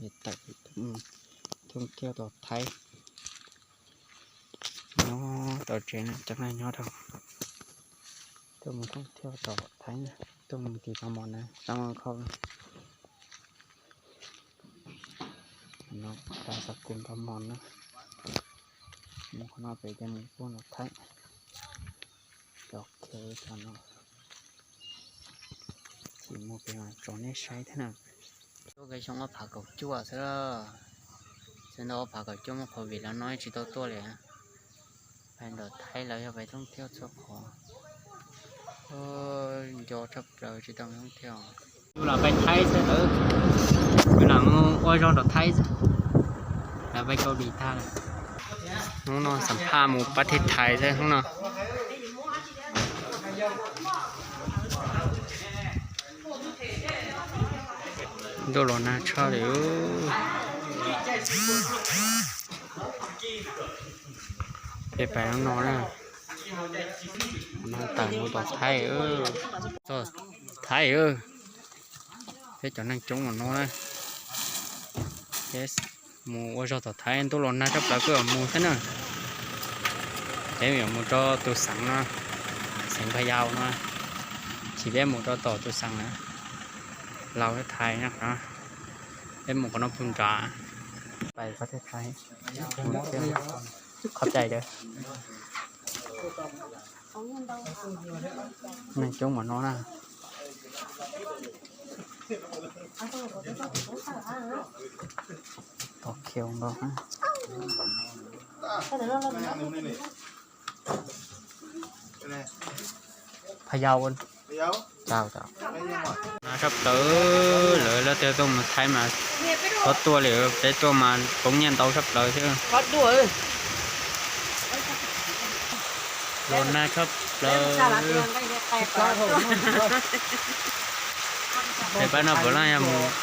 Tawm thooj thiab tom Thaib. Nyob tom tsev na, cov neeg nyob rau, tuaj mus thooj thiab tom Thaib na, tuaj mus tim tau mos na, tau mos khau no, tau xav kus tau mos na, mus qhov no pem ces mus puag tom Thaib, cov khev cov no, tsis mus pem mas tso nej saib thiab na. Tuaj ke xyoo ob phav kaum cuaj xwb, xyoo ntawd ob phav kaum cuaj muaj covid los no tsis tau tuaj li. Pais nram Thaib lawv yog pais thooj thiab txhua qhov, nco tshaj plaws tsis tau thooj thiab. Yus lam pais Thaib xwb, yus lam ua zog nram Thaib xwb, lam pais Kaus Lim tag lawm. Hnub no xam phaj mus pab thej Thaib xwb hnub no. Ntuj los nag tshaj li. Peb pais no na, no tawm mus tom Thaib, txog Thaib, peb cov neeg coob mus no na. Peb mus ua zog tom Thaib, ntuj los nag tshaj plaws kuj mus thiab na. Peb yuav mus rau tus xeev no, xeev Pha Yau no, ces peb mus rau tom tus xeev na, Laus Thais no. Peb mus qhov no puag nrad, pais qhov thej Thaib, qhov cai dawb. Neeg coob mus no na. Tos khiaus nkaus. Pha Yau, tau tau. Nag tshaj plaws, lawv leej twg tuaj mus Thaib mas txhob tuaj li, peb tuaj mas poob nyiaj ntau tshaj plaws thiab. Los nag tshaj plaws. Peb pab no puav leej yog mus,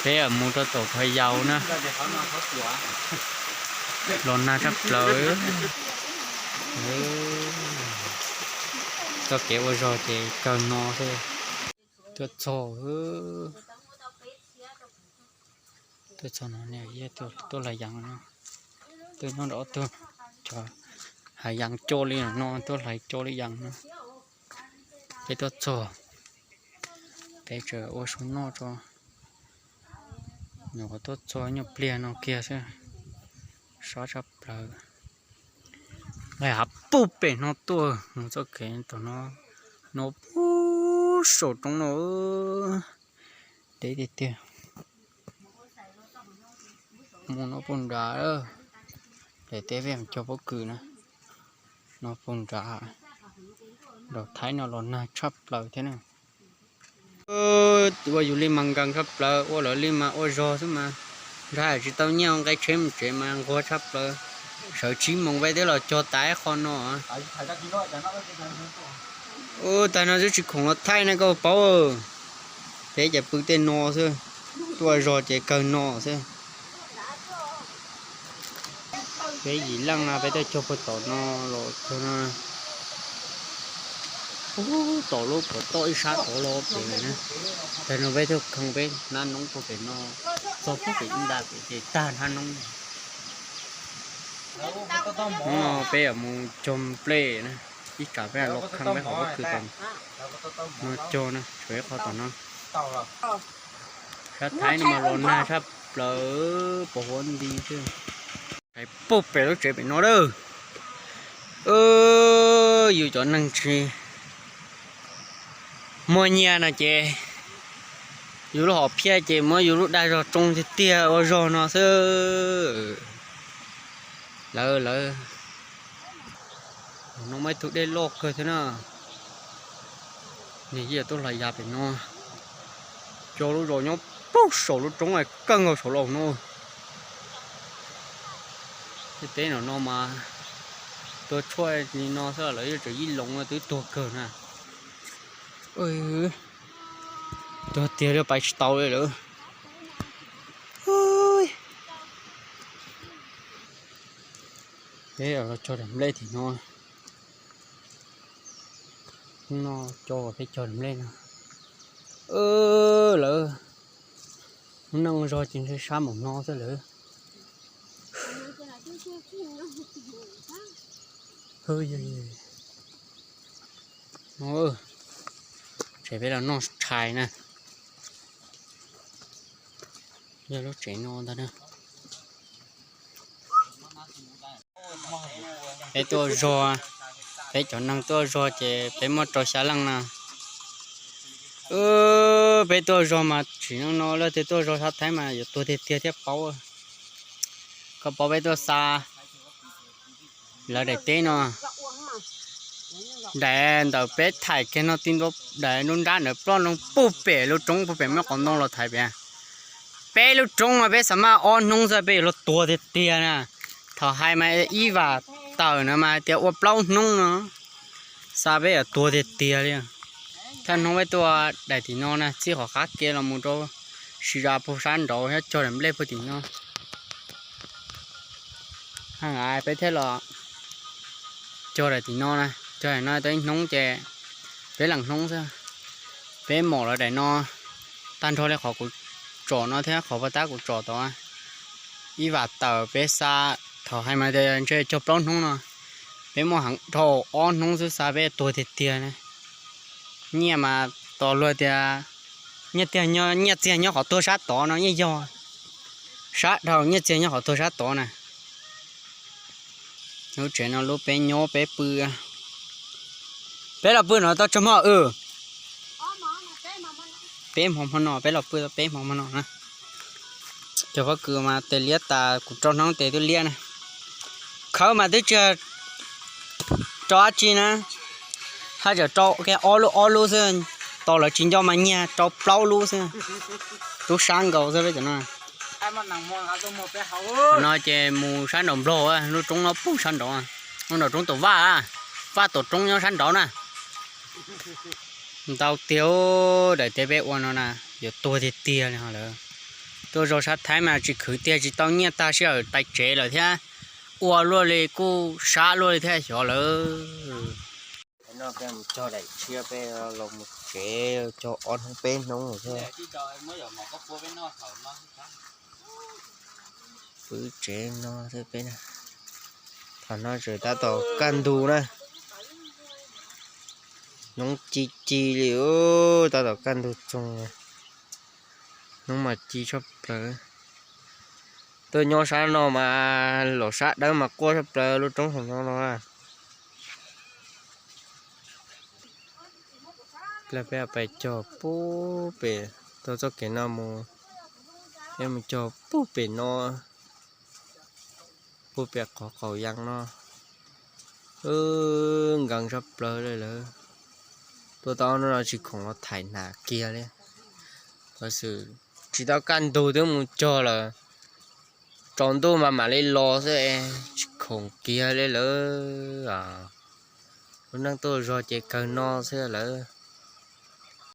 peb mus rau tom Pha Yau na. Los nag tshaj plaws. Txoj kev ua zog ces kawg no xwb. Tuaj txog, tuaj txog no, tuaj hlais yees no. Tuaj nyob nram ob tug cov hlais yees coj li no, tuaj hlais coj li yees no. Peb tuaj txog, peb tseem ua su noj tso. Nyuam qhuav tuaj txog nyuag pliag no kiag xwb, sab tshaj plaws. Nqaij hav pug pem no tuaj mus txoj kev tom no, no puag saum roob no, deb tiag tiag. Mus no puag nrad, daim teb peb cog pob kws na, no puag nrad. Nram Thaib no los nag tshaj plaws thiab na. Ua yus li mas nkees tshaj plaws, ua lawv li mas ua zog xwb mas, nrhiav tsis tau nyiaj ua nqe tsheb mus tsev mas nquag tshaj plaws. Sawv tsib moos peb twb los cog tas qhov no. Ua tag no twb tsis khoom los thaij na koj paub. Peb ces pw tej no xwb, tuaj zog ces kawg no xwb. Peb yim leej no peb tuaj cog puag tom no los cog no. Ub, tom lub pov toj ib sab tod los pem na. Tag no peb tuaj khoom peb hnab noob puag pem no, txog puag pem ib nta pem ces tag hnab noob. Hnub no peb yuav mus cog nplej na, ib tsam peb los khoom peb qhov pob kws tom no cog na, tshuav ib qho tom no. Sab Thaib no mas los nag tshaj plaws, pos huab nti xwb. Hais puag pem lub tsev pem no lawm. Yus cov neeg tsis muaj nyiaj no ces yus lub hom phiaj ces muab yus lub dag zog tsoo tiag tiag ua zog no xwb. Lawv, lawv, no muaj ib tug dej loj kawg thiab na. Nws yeej tuaj hlais yees pem no, cog lub zos nyob puag saum lub roob kawg nkaus saum laus no. Tej teb no no mas tuag tshuaj li no xwb lawv yeej tseem ib loos twb tuag kawg na. Tuag tiag li pais tsis tau li lawm. Peb los cog daim nplej tim no. Hnub no cog peb cog daim nplej no. Ub, lawv Hnub no zog ces ntshe sab mus no xwb lawm. Tsev peb los noj tshais na. Yog lub tsev no ntag na. Peb tuaj zog, peb cov neeg tuaj zog ces peb muaj rau xya leej na. Peb tuaj zog mas tsim neej no leej twg tuaj zog sab Thaib mas yuav tuag tiag tiag thiab paub. Koj paub peb tuaj xa lawv daim teb no, daim ntawm peb thaim kiag no ti ntua daim nruab nrab ntawd ploj nroo puag pem lub roob puag pem muaj qhov ntoo los thaiv pem. Peb lub roob mas peb xav maj ob hnub xwb peb yuav luag tuag tiag tiag na. Thaum hais mas ib vam tawm no mas hais tias ua plaub hnub no, xa peb yuav tuag tiag tiag li. Thawj hnub peb tuaj daim tim no na, txij qhov qab ke los mus rau si zas puag sab nraud thiab cog daim nplej puag tim no. Peb thiaj los cog daim tim no na, cog daim no tau ib hnub ces peb leej hnub xwb. Peb mom lawv daim no tag nrho li qhov kuv tsom no thiab qhov paj tab kuv tsom tod. Ib vam tawm peb xa, thaum hais mas tias ntshe cog plaub hnub no, peb muaj heev dhau ob hnub xwb xa peb tuag tiag tiag na. Nyiaj mas tos luag tias nyiaj tiag, nyiaj txiag nyob qhov tuag sab tod no, nyiaj yog sab dhau, nyiaj txiag nyob qhov tuag sab tod na. Lub tsev no lub peb nyob peb pw. Peb los pw no tau tsawg hmo? Peb hmo hmo no, peb los pw peb hmo hmo no na. Cov pob kws mas tes liab tas, kuv rau hnub tes twb liab na. Khawb mas twb tsis rau dab tsi na, haj tseem rau kiag ob lub ob lub xwb, tos lawv tsis nco mas nyiag rau plaub lub xwb. Rub sab nkaus xwb peb cov no. No ces mus sab nraum nplog, lub roob no puag sab nraud, lub nraum roob tom vaj, vaj tom roob nyob sab nraud na. Ntau tiag, daim teb peb ua no na, yuav tuag tiag tiag li ho lawm. Tuaj zog sab Thaib mas tsis khwv tiag, tsis tau nyiaj tag sij hawm tais tsev lawm thiab, ua luaj li kuj sab luaj li thiab xyov lawm. No peb mus cog daim tshiab, peb los mus tsev cog ob hnub peb hnub thiab. Pw tsev no xwb peb. Thaum no tseem tab tom kaj ntug na, hnub ci ci li, tab tom kaj ntug txoog, hnub mas ci tshaj plaws. Tuaj nyob sab no mas los sab dawb mas quaj tshaj plaws lub roob hauv no no. Peb pais cog puag pem, tuaj txoj kev no mus, peb mus cog puag pem no, puag pem qhov qaum yas no. Nkees tshaj plaws li lawm. Tuaj tau hnub no tsis khoom los thaim hnav kiag li. Xwm tsis tau kaj ntug twb mus cog lawm, tsaus ntuj mas mam li los xwb, tsis khoom kiag li lawm. Lub neej tuaj zog ces kawg no xwb lawm.